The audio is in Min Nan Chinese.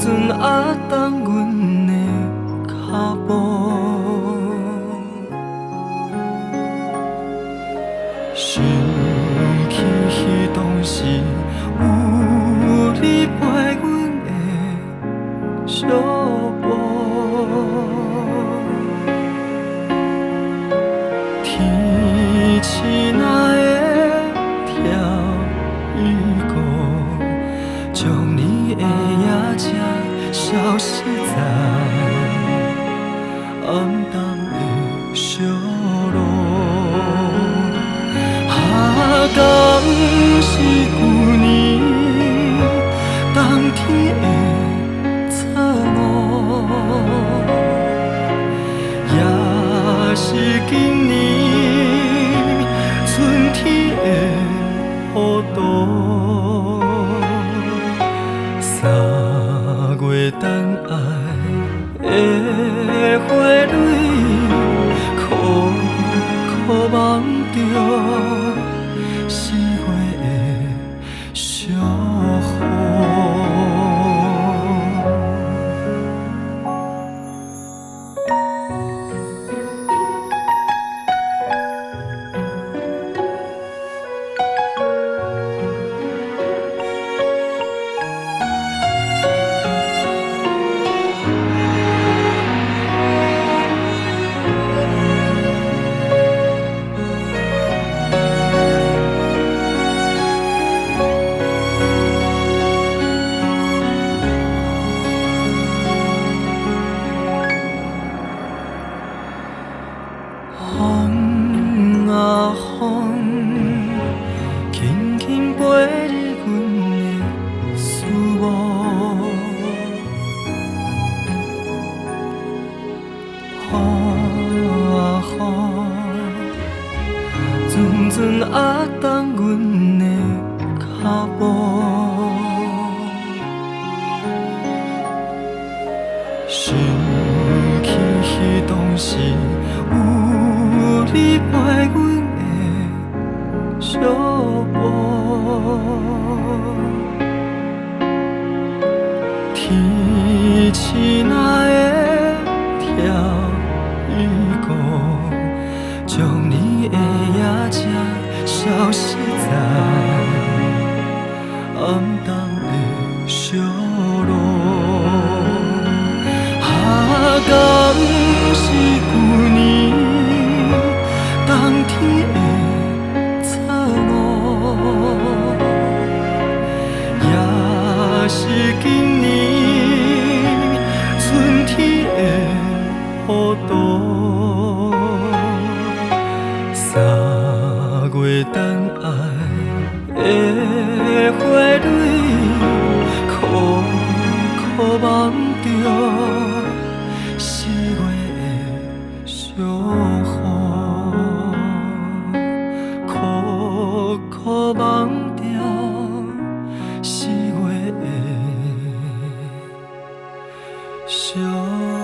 阵压重阮的跤步。想起彼當時有你陪阮的相報，天星若會跳伊個，將你的影子消失在暗淡的小路。啊，敢是舊年冬天的錯誤，也是今年春天的糊塗。3月等愛的花蕊，苦苦望著4月的小雨。風啊風，輕輕飛入阮的思慕。雨啊雨，陣陣壓重阮的跤步。想起彼當時有你陪阮的相報，天星若會跳伊個，將你的影子消失在暗淡的小路。啊，敢是舊年冬天的錯誤，也是今年春天的糊塗。3月等愛的花蕊，苦苦望著4月的小雨，苦苦望著四月的小雨。